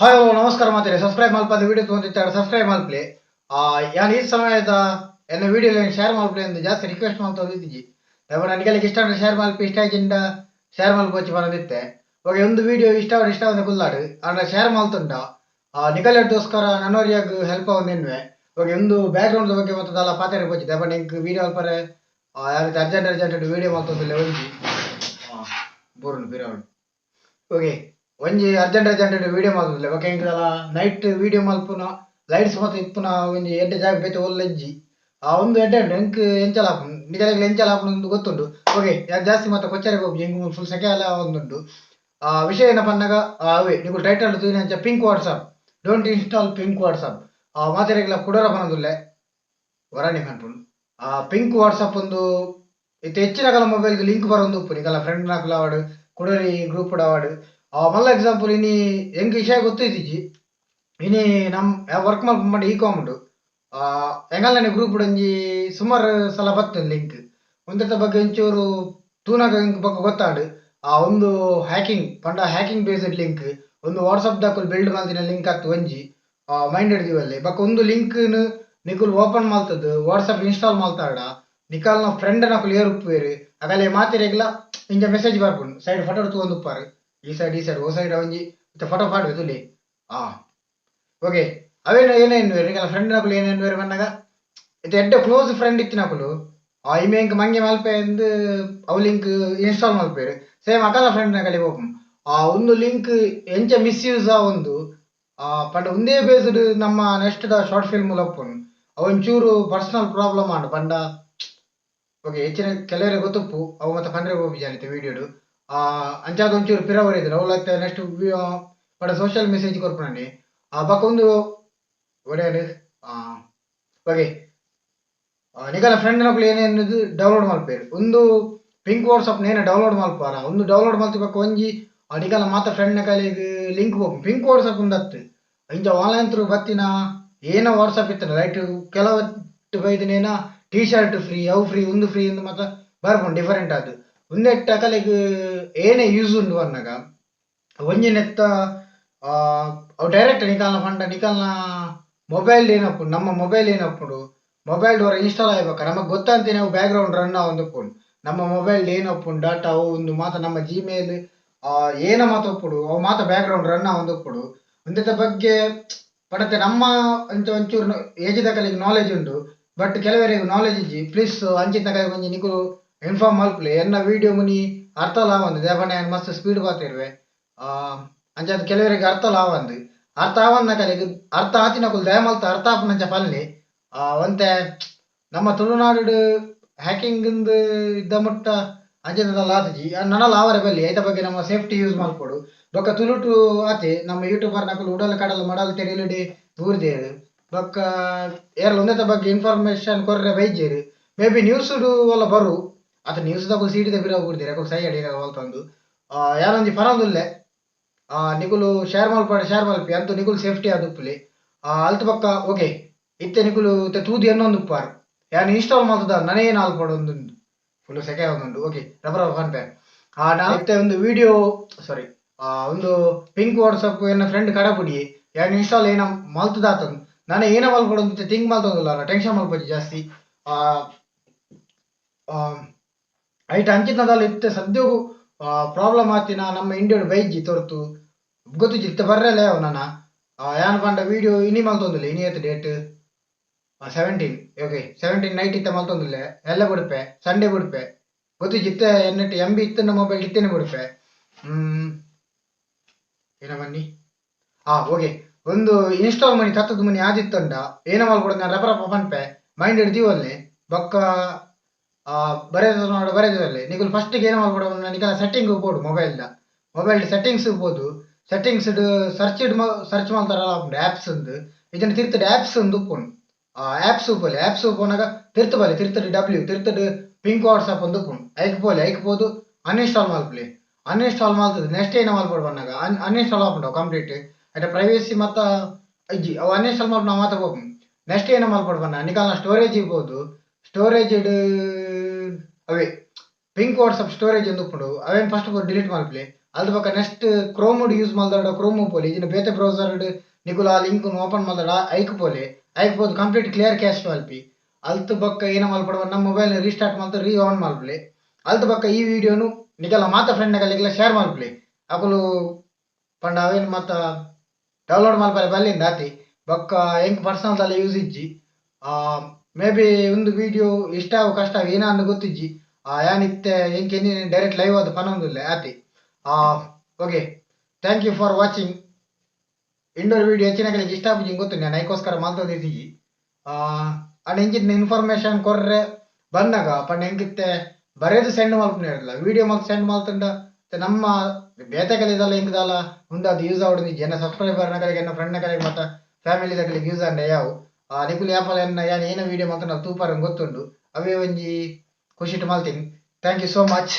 Hi hello ನಮಸ್ಕಾರ ಮಾತರೆ, subscribe ಮಲ್ಪದ video ತೊಗೊಂಡಿದ್ದಾರೆ subscribe ಮಲ್ಪಲೆ. ಯಾನ್ ಈ ಸಮಯದ ಎನ್ನ ವಿಡಿಯೋ ಶೇರ್ ಮಲ್ಪಲೆ ಎಂದು ಜಾಸ್ತಿ ರಿಕ್ವೆಸ್ಟ್ ಮಾಡ್ತಾ ಇದ್ದೀವಿ. ನನಗೆಲ್ಲ ಇಷ್ಟ ಅಂದ್ರೆ ಶೇರ್ ಮಲ್ಪಿ, ಇಷ್ಟ ಆಗಿಂದ ಶೇರ್ ಮಲ್ಪೊಚ್ಚಿ ಬರೋದಿತ್ತೆ. ಓಕೆ, ಒಂದು ವಿಡಿಯೋ ಇಷ್ಟ ಇಷ್ಟ ಒಂದು ಕುಲ್ಲಾಡು ಆಂಡ ಶೇರ್ ಮಲ್ತುಂಡ ನಿಕಲೆಡ್ದೋಸ್ಕರ ನನ್ನೋರಿಯಾಗ ಹೆಲ್ಪ್ ಆವೊಂದು. ಓಕೆ, ಒಂದು ಬ್ಯಾಕ್ ಗ್ರೌಂಡ್ ಬಗ್ಗೆ ಮತ್ತೆ ದಾಲ ಪಾತೆರ ಪೋಚಿ ದಯಪಂಡ ಎಂಕ್ ವಿಡಿಯೋ ಅಲ್ಪರೆ ಯಾರಿತ ಅರ್ಜೆಂಟ್ ಅರ್ಜೆಂಟ್ ವಿಡಿಯೋ ಮಲ್ತೊಂದುಲ್ಲೆ ಒಂಜಿ ಬೋರುಂಡು ಪಿರವುಡು. ಓಕೆ, ಒಂಜಿ ಅರ್ಜೆಂಟ್ ಅರ್ಜೆಂಟ್ ವಿಡಿಯೋ ಮಲ್ತೊಂದುಲ್ಲೆ. ಬೊಕ ಎಂಕ್ ದಾಲ ನೈಟ್ ವಿಡಿಯೋ ಮಲ್ಪುನ ಲೈಟ್ಸ್ ಮಾತ ಇಪ್ಪುನ ಒಂಜಿ ಎಡ್ಡೆ ಜಾಗ ಬೇತೆ ಓಲ್ಲ ಇಜ್ಜಿ. ಆ ಒಂದು ಎಡ್ಡೆ ಉಂಡು, ಎಂಕ್ ಎಂಚಲ ಆಪುಂಡು ನಿಕಲೆಗ್ಲ ಎಂಚಲ ಆಪುಂಡು ಅಂದ್ ಗೊತ್ತುಂಡು. ಓಕೆ, ಯಾನ್ ಜಾಸ್ತಿ ಮಾತ ಕೊಚ್ಚರೆ ಪೋಪುಜಿ, ಎಂಕ್ ಮೂಲು ಫುಲ್ ಸೆಕೆ ಆಲ ಆವೊಂದುಂಡು. ಆ ವಿಷಯ ಏನ ಪನ್ನಗ, ಅವೇ ನಿಕುಲು ಟೈಟಲ್ ತೂಯಿನಂಚ pink WhatsApp, don't install pink WhatsApp. ಮಾತೆರೆಗ್ಲ ಕುಡೊರ ಪನೊಂದುಲ್ಲೆ ವರಾಣಿ ಪನ್ಪುಂಡು. ಆ ಪಿಂಕ್ ವಾಟ್ಸಪ್ ಒಂದು ಇತ್ತೆ ಹೆಚ್ಚಿನಕಲ ಮೊಬೈಲ್ ಲಿಂಕ್ ಬರೊಂದು ಉಪ್ಪು, ನಿಕಲ ಫ್ರೆಂಡ್ ನಕುಲು ಆವಡ್ ಕುಡೊರಿ ಗ್ರೂಪ್ ಆವಡ್. ಮಲ್ಲ ಎಕ್ಸಾಂಪಲ್, ಇನಿ ಎಂಕ್ ವಿಷಯ ಗೊತ್ತಿಜ್ಜಿ. ಇನಿ ನಮ್ ವರ್ಕ್ ಮಲ್ಪುಂಡ ಈ ಕಾಮ್ ಉಂಡು, ಎಂಗಲ್ನ ಗ್ರೂಪ್ ಒಂಜಿ ಸುಮಾರು ಸಲ ಬತ್ತುಂಡು ಲಿಂಕ್. ಉಂದೆತ ಬಗ್ಗೆ ಒಂಚೂರು ತೂನಗ ಎಂಕ್ ಬೊಕ್ಕ ಗೊತ್ತಾಂಡ್, ಆ ಒಂದು ಹ್ಯಾಕಿಂಗ್ ಪಂಡ ಹ್ಯಾಕಿಂಗ್ ಬೇಸ್ಡ್ ಲಿಂಕ್, ಒಂದು ವಾಟ್ಸಪ್ ದಕುಲು ಬಿಲ್ಡ್ ಮಲ್ತಿನ ಲಿಂಕ್ ಅತ್ತು ಒಂಜಿ ಮೈಂಡೆಡ್ ದೀವೊಲಿ. ಬೊಕ್ಕ ಒಂದು ಲಿಂಕ್ ನ್ ನಿಕುಲು ಓಪನ್ ಮಲ್ತದ್ ವಾಟ್ಸಪ್ ಇನ್ಸ್ಟಾಲ್ ಮಲ್ತಾಡ ನಿಕಲ್ನ ಫ್ರೆಂಡ್ ನಕುಲು ಏರ್ ಉಪ್ಪುವೆರ್ ಅಗಲೆ ಮಾತೆರೆಗ್ಲ ಇಂಚ ಮೆಸೇಜ್ ಬರ್ಪುಂಡು. ಸೈಡ್ ಫೋಟೋ ತೂವೊಂದು ಉಪ್ಪಾರು, ಈ ಸೈಡ್ ಈ ಸೈಡ್ ಓ ಸೈಡ್ ಒಂಜಿ ಫೋಟೋ ಪಾಡ್ವೆ ತೂಲೆ. ಓಕೆ, ಅವೇನ ಏನೇನ್ವೇರ್ ನಿಕಲ್ನ ಫ್ರೆಂಡ್ ನಕುಲು ಏನೇನ್ವೇರ್ ಪನ್ನಗ, ಇತ್ತೆ ಎಡ್ಡೆ ಕ್ಲೋಸ್ ಫ್ರೆಂಡ್ ಇತ್ತಿನಕುಲು ಆ ಇಮೆ ಎಂಕ್ ಮಂಗೆ ಮಲ್ಪೆ ಅಂದ್ ಅವು ಲಿಂಕ್ ಇನ್ಸ್ಟಾಲ್ ಮಲ್ಪೆರ್. ಸೇಮ್ ಅಕಲ್ನ ಫ್ರೆಂಡ್ ನಕಲೆ ಪೋಪುಂಡು. ಆ ಒಂದು ಲಿಂಕ್ ಎಂಚ ಮಿಸ್ಯೂಸ್ ಆವೊಂದು ಪಂಡ ಉಂದೇ ಬೇಸ್ಡ್ ನಮ್ಮ ನೆಕ್ಸ್ಟ್ ದ ಶಾರ್ಟ್ ಫಿಲ್ಮ್ ಉಪ್ಪುಂಡು. ಅವು ಒಂಚೂರು ಪರ್ಸನಲ್ ಪ್ರಾಬ್ಲಮ್ ಆಂಡ್ ಪಂಡ, ಓಕೆ, ಹೆಚ್ಚಿನ ಕೆಲವರಿಗೆ ಗೊತ್ತುಪ್ಪು, ಅವು ಮತ್ತೆ ಪಂಡ್ರೆ ಪೋಪುಜಿ ವಿಡಿಯೋಡು. ಅಂಚಾದ್ ಒಂಚೂರು ಪಿರ ಒರಿಯುದು ಅವುಲ ನೆಕ್ಸ್ಟ್ ಪಂಡ ಸೋಷಿಯಲ್ ಮೆಸೇಜ್ ಕೊರ್ಪುನಂಡಿ. ಬೊಕ ಒಂದು ಒಡೆಯಡ್. ಓಕೆ, ನಿಕಲ್ನ ಫ್ರೆಂಡ್ ನಕುಲು ಏನೇನು ಡೌನ್ಲೋಡ್ ಮಲ್ಪೆರ್, ಒಂದು ಪಿಂಕ್ ವಾಟ್ಸಪ್ ನೇನೆ ಡೌನ್ಲೋಡ್ ಮಲ್ಪಾರ. ಒಂದು ಡೌನ್ಲೋಡ್ ಮಲ್ತಿ ಬೊಕ ಒಂಜಿ ನಿಕಲ್ನ ಮಾತ ಫ್ರೆಂಡ್ ನಕಲೆಗ್ ಲಿಂಕ್ ಪೋಪುಂಡು. ಪಿಂಕ್ ವಾಟ್ಸಪ್ ಉಂದತ್ತ್, ಇಂಚ ಆನ್ಲೈನ್ ಥ್ರೂ ಬತ್ತಿನ ಏನ ವಾಟ್ಸಪ್ ಇತ್ತಂಡ ರೈಟ್, ಕೆಲವಟ್ಟು ಬೈದಿನೇನ ಟೀ ಶರ್ಟ್ ಫ್ರೀ, ಅವು ಫ್ರೀ, ಉಂದು ಫ್ರೀ ಇಂದು ಮಾತ ಬರ್ಪುಂಡು ಡಿಫರೆಂಟ್ ಆದ್. ಉಂದೆಟ್ಟ್ ಅಕಲೆಗ್ ಏನೇ ಯೂಸ್ ಉಂಡು ಪನ್ನಗ, ಒಂಜಿನೆತ್ತ ಅವು ಡೈರೆಕ್ಟ್ ನಿಕಲ್ನ ಪಂಡ ನಿಕಲ್ನ ಮೊಬೈಲ್ ಏನಪ್ಪುಂಡು, ನಮ್ಮ ಮೊಬೈಲ್ ಏನಪ್ಪುಂಡು, ಮೊಬೈಲ್ ಹೊರ ಇನ್ಸ್ಟಾಲ್ ಆಯ್ಬೊಕ ನಮಕ್ ಗೊತ್ತಂತೇನೆ ಅವು ಬ್ಯಾಕ್ ಗ್ರೌಂಡ್ ರನ್ ಆವೊಂದುಪ್ಪುಂಡು. ನಮ್ಮ ಮೊಬೈಲ್ ಏನಪ್ಪುಂಡು ಡಾಟಾ ಅವು ಉಂದು ಮಾತ ನಮ್ಮ ಜಿಮೇಲ್ ಏನ ಮಾತ ಉಪ್ಪುಡು, ಅವು ಮಾತ ಬ್ಯಾಕ್ ಗ್ರೌಂಡ್ ರನ್ ಆವೊಂದುಪ್ಪುಡು. ಉಂದೆತ ಬಗ್ಗೆ ಪಡತೆ ನಮ್ಮ ಅಂಚ ಒಂಚೂರು ಏಜ್ ದಕಲೆಗ್ ನಾಲೆಜ್ ಉಂಡು, ಬಟ್ ಕೆಲವರಿಗೆ ನಾಲೆಜ್ ಇಜ್ಜಿ. ಪ್ಲೀಸ್ ಅಂಚಿನ ಒಂಜಿ ನಿಕುಲು ಇನ್ಫಾರ್ಮ್ ಮಲ್ಪುಲೆ. ಎನ್ನ ವಿಡಿಯೋ ಮುನಿ ಅರ್ಥಲ ಆವಂದ್, ದಾಯೆ ಯಾನ್ ಮಸ್ತ್ ಸ್ಪೀಡ್ ಪಾತೆರುವೆ. ಅಂಚಾದ್ ಕೆಲವರಿಗೆ ಅರ್ಥಲ ಆವಂದ್. ಅರ್ಥ ಆವಂದನಕಲೆಗ್, ಅರ್ಥ ಆತಿನಕುಲು ದಯಮಲ್ತ್ ಅರ್ಥ ಆಪುನಂಚ ಪನ್ಲೆ. ಒಂತೆ ನಮ್ಮ ತುಳುನಾಡು ಹ್ಯಾಕಿಂಗ್ ಇದ್ದ ಮುಟ್ಟ ಅಂಚಿನ ಆತಿಜಿ, ನನಲ ಆವರೆ ಬಲ್ಲಿ. ಐತ ಬಗ್ಗೆ ನಮ್ಮ ಸೇಫ್ಟಿ ಯೂಸ್ ಮಲ್ಪೊಡು. ಬೊಕ್ಕ ತುಳುಟು ಆತೆ ನಮ್ಮ ಯೂಟ್ಯೂಬರ್ ನಕುಲು ಉಡಲ್ ಕಡಲ್ ಮಡಲ್ ತೆರಿಲಿಡೆ ದೂರ್ದೆರ್. ಬೊಕ್ಕ ಏರ್ಲ ಉಂದೆತ ಬಗ್ಗೆ ಇನ್ಫಾರ್ಮೇಶನ್ ಕೊರ್ರೆ ಬೈಜೆರ್. ಮೇ ಬಿ ನ್ಯೂಸ್ ಒಲ್ಲ ಬರು ಅತ, ನ್ಯೂಸ್ ದಕುಲು ಸೀಟಿದ ಪಿರವು ಬುಡ್ದೆರ್, ಅಕುಲು ಸೈ ಅಡಿ ವಲ್ತೊಂದು. ಯಾನೊಂಜಿ ಪನೊಂದುಲ್ಲೆ, ನಿಕುಲು ಶೇರ್ ಮಲ್ಪಡ ಶೇರ್ ಮಲ್ಪಿ ಅಂತೂ ನಿಕುಲು ಸೇಫ್ಟಿ ಆದುಪ್ಪುಲೆ ಅಲ್ತ ಬೊಕ್ಕ. ಓಕೆ, ಇತ್ತೆ ನಿಕುಲು ಇತ್ತೆ ತೂದು ಎನ್ನೊಂದುಪ್ಪಾರ್, ಯಾನ್ ಇನ್ಸ್ಟಾಲ್ ಮಲ್ತದ ನನೇನ್ ಆಲ್ಪೊಡು ಉಂದು ಫುಲ್ ಸೆಕೆ ಆವೊಂದುಂಡು. ಓಕೆ, ರಬ್ಬರ್ ಪನ್ಪೆ. ಇತ್ತೆ ಒಂದು ವಿಡಿಯೋ, ಸಾರಿ, ಒಂದು ಪಿಂಕ್ ವಾಟ್ಸಪ್ ಎನ್ನ ಫ್ರೆಂಡ್ ಕಡಪುಡಿ, ಯಾನ್ ಇನ್ಸ್ಟಾಲ್ ಏನ ಮಲ್ತದಾತಂದು ನಾನು ಏನ ಮಲ್ಪೊಡು ಅಂತ ಥಿಂಕ್ ಮಲ್ತೊಂದುಲ್ಲ. ಟೆನ್ಷನ್ ಮಲ್ಪೊಚ್ಚಿ ಜಾಸ್ತಿ. ಐಟ್ ಅಂಚಿನದಲ್ಲ ಇತ್ತೆ ಸದ್ಯಗು ಪ್ರಾಬ್ಲಮ್ ಆತಿನ ನಮ್ಮ ಇಂಡಿಯಾಡ್ ಬೈಜಿ ತೊರ್ತು ಗೊತ್ತುಜಿ, ಇತ್ತೆ ಬರ್ರೆಲೆ ಅವು ನನ. ಯಾನ್ ಪಂಡ ವಿಡಿಯೋ ಇನಿ ಮಲ್ತೊಂದುಲ್ಲೆ, ಇನಿ ಏತ್ ಡೇಟ್? 17. ಓಕೆ, 17 ನೈಟ್ ಇತ್ತೆ ಮಲ್ತೊಂದುಲ್ಲೆ. ಎಲ್ಲ ಬುಡ್ಪೆ, ಸಂಡೇ ಬುಡ್ಪೆ, ಗೊತ್ತುಜಿ. ಇತ್ತೆ ಎನ್ನಟ್ ಎಂ ಬಿ ಇತ್ತಂಡ ಮೊಬೈಲ್ ಇತ್ತೇನೆ ಬುಡ್ಪೆ. ಏನ ಬನ್ನಿ. ಓಕೆ, ಒಂದು ಇನ್ಸ್ಟಾಲ್ ಮನಿ ತತ್ತದ ಮನಿ ಆದಿತ್ತಂಡ ಏನ ಮಲ್ಪೊಡು ನಾನು ರಪ ರಪ ಪನ್ಪೆ, ಮೈಂಡ್ ದೀವೊಲ್ಲೆ. ಬೊಕ್ಕ ಬರೆದ ನೋಡ ಬರೆದಲ್ಲೇ ನಿಕುಲು ಫಸ್ಟ್ ಏನ ಮಲ್ಪೊಡು, ನಿಕಲ ಸೆಟ್ಟಿಂಗ್ ಪೋಡು, ಮೊಬೈಲ್ ಮೊಬೈಲ್ ಸೆಟ್ಟಿಂಗ್ಸ್ ಪೋದು ಸೆಟ್ಟಿಂಗ್ಸ್ ಸರ್ಚ್ ಸರ್ಚ್ ಮಲ್ತಾರಲ್ಲ ಆಪುಂಡು ಆ್ಯಪ್ಸ್ ಅಂದ್, ಇಜ್ಜಂಡ ತಿರ್ತುಡು ಆ್ಯಪ್ಸ್ ಅಂದ್ ಉಪ್ಪುಂಡು. ಆ್ಯಪ್ಸ್ ಪೋಲೆ, ಆ್ಯಪ್ಸ್ ಪೋನಾಗ ತಿರ್ತು ಬಲೆ, ತಿರ್ತುಡು ಡಬ್ಲ್ಯೂ, ತಿರ್ತುಡು ಪಿಂಕ್ ವಾಟ್ಸಪ್ ಅಂದ್ ಉಪ್ಪುಂಡು. ಐಕ್ ಪೋಲೆ, ಐಕ್ ಪೋದು ಅನ್ಇನ್ಸ್ಟಾಲ್ ಮಲ್ಪುಲೆ. ಅನ್ಇನ್ಸ್ಟಾಲ್ ಮಲ್ತದು ನೆಕ್ಸ್ಟ್ ಏನ ಮಲ್ಪೊಡು ಪನ್ನಗ, ಅನ್ಇನ್ಸ್ಟಾಲ್ ಆಪುಂಡು ಕಂಪ್ಲೀಟ್, ಐತ ಪ್ರೈವೇಸಿ ಮತ್ತ ಇಜ್ಜಿ. ಅವು ಅನ್ಇನ್ಸ್ಟಾಲ್ ಮಲ್ಪುನ ಮಾತ ಪೋಪುಂಡು. ನೆಕ್ಸ್ಟ್ ಏನ ಮಲ್ಪೊಡು ಪನ್ನ, ನಿಕಲ್ನ ಸ್ಟೋರೇಜ್ ಪೋದು ಸ್ಟೋರೇಜ್ ಅವೇ ಪಿಂಕ್ ವಾಟ್ಸಪ್ ಸ್ಟೋರೇಜ್ ಅಂದ್ ಉಪ್ಪುಂಡು, ಅವೇನ್ ಫಸ್ಟ್ ಡಿಲೀಟ್ ಮಲ್ಪುಲೆ. ಅಲ್ತ ಬೊಕ್ಕ ನೆಕ್ಸ್ಟ್ ಕ್ರೋಮ್ ಯೂಸ್ ಮಲ್ದಡ ಕ್ರೋಮ್ ಪೋಲೆ, ಇಜಿಂಡ ಬೇತೆ ಬ್ರೌಸರ್ ನಿಕುಲು ಆ ಲಿಂಕ್ ಓಪನ್ ಮಲ್ದಡ ಐಕ್ ಪೋಲೆ. ಐಕ್ ಪೋದು ಕಂಪ್ಲೀಟ್ ಕ್ಲಿಯರ್ ಕ್ಯಾಶ್ ಮಲ್ಪಿ. ಅಲ್ತ ಬೊಕ್ಕ ಏನ ಮಲ್ಪಡ, ನಮ್ಮ ಮೊಬೈಲ್ ರೀಸ್ಟಾರ್ಟ್ ಮಲ್ತ್ ರೀ ಆನ್ ಮಲ್ಪಲೆ. ಅಲ್ತ ಬೊಕ್ಕ ಈ ವಿಡಿಯೋನು ನಿಕಲ ಮಾತ ಫ್ರೆಂಡ್ ನಕಲೆಗ್ಲ ಶೇರ್ ಮಲ್ಪಲೆ. ಅಕುಲು ಪಂಡ ಅವೇನು ಮಾತ ಡೌನ್ಲೋಡ್ ಮಲ್ಪರೆ ಬಲ್ಲಿಂದ ಆತಿ. ಬೊಕ್ಕ ಎಂಕ್ ಪರ್ಸನಲ್ ದಾಲ ಯೂಸ್ ಇಜ್ಜಿ. ಮೇ ಬಿ ಒಂದು ವಿಡಿಯೋ ಇಷ್ಟ ಆವು ಕಷ್ಟ ಆವು ಏನ ಅಂದ್ ಗೊತ್ತಿಜ್ಜಿ. ಯಾನ್ ಇತ್ತೆ ಎಂಕ್ ಎನ್ನಿ ಡೈರೆಕ್ಟ್ ಲೈವ್ ಆದ್ ಪನೊಂದುಲ್ಲೆ ಆತಿ. Okay, thank you for watching. Indoor video ಹೆಚ್ಚಿನಕಲೆಗ್ ಇಷ್ಟ ಆಪುಜಿ ಗೊತ್ತುಂಡು, ಯಾನ್ ಐಕೋಸ್ಕರ ಮಲ್ತೊಂದಿತ್ತಿಜಿ. ಅಂಡ ಇಂಚಿನ ಇನ್ಫಾರ್ಮೇಶನ್ ಕೊರ್ರೆ ಬಂದಾಗ ಪಂಡ ಎಂಕಿತ್ತೆ ಬರೇದು ಸೆಂಡ್ ಮಲ್ಪುನ ವಿಡಿಯೋ ಮಲ್ತ್ ಸೆಂಡ್ ಮಲ್ತುಂಡ ನಮ್ಮ ಬೇತೆ ಕಲಿದಲ್ಲ ಎಂಕ್ ದಾಲ ಉಂದು ಯೂಸ್ ಆವೊಡು. ಎನ್ನ ಸಬ್ಸ್ಕ್ರೈಬರ್ ನಕಲೆಗ್, ಎನ್ನ ಫ್ರೆಂಡ್ ನಕಲೆಗ್, ಮಾತ ಫ್ಯಾಮಿಲಿ ದಕಲೆಗ್ ಯೂಸ್ ಆಂಡ ಯಾವು. ನಿಕುಲು ಯಾಪಲ ಎನ್ನ ಯಾನ್ ಏನ ವಿಡಿಯೋ ಮಲ್ತುಂಡ ತೂಪರ್ ಗೊತ್ತುಂಡು. ಅವೇ ಒಂಜಿ ಖುಷಿಟ್ ಮಲ್ತಿನಿ. Thank you so much.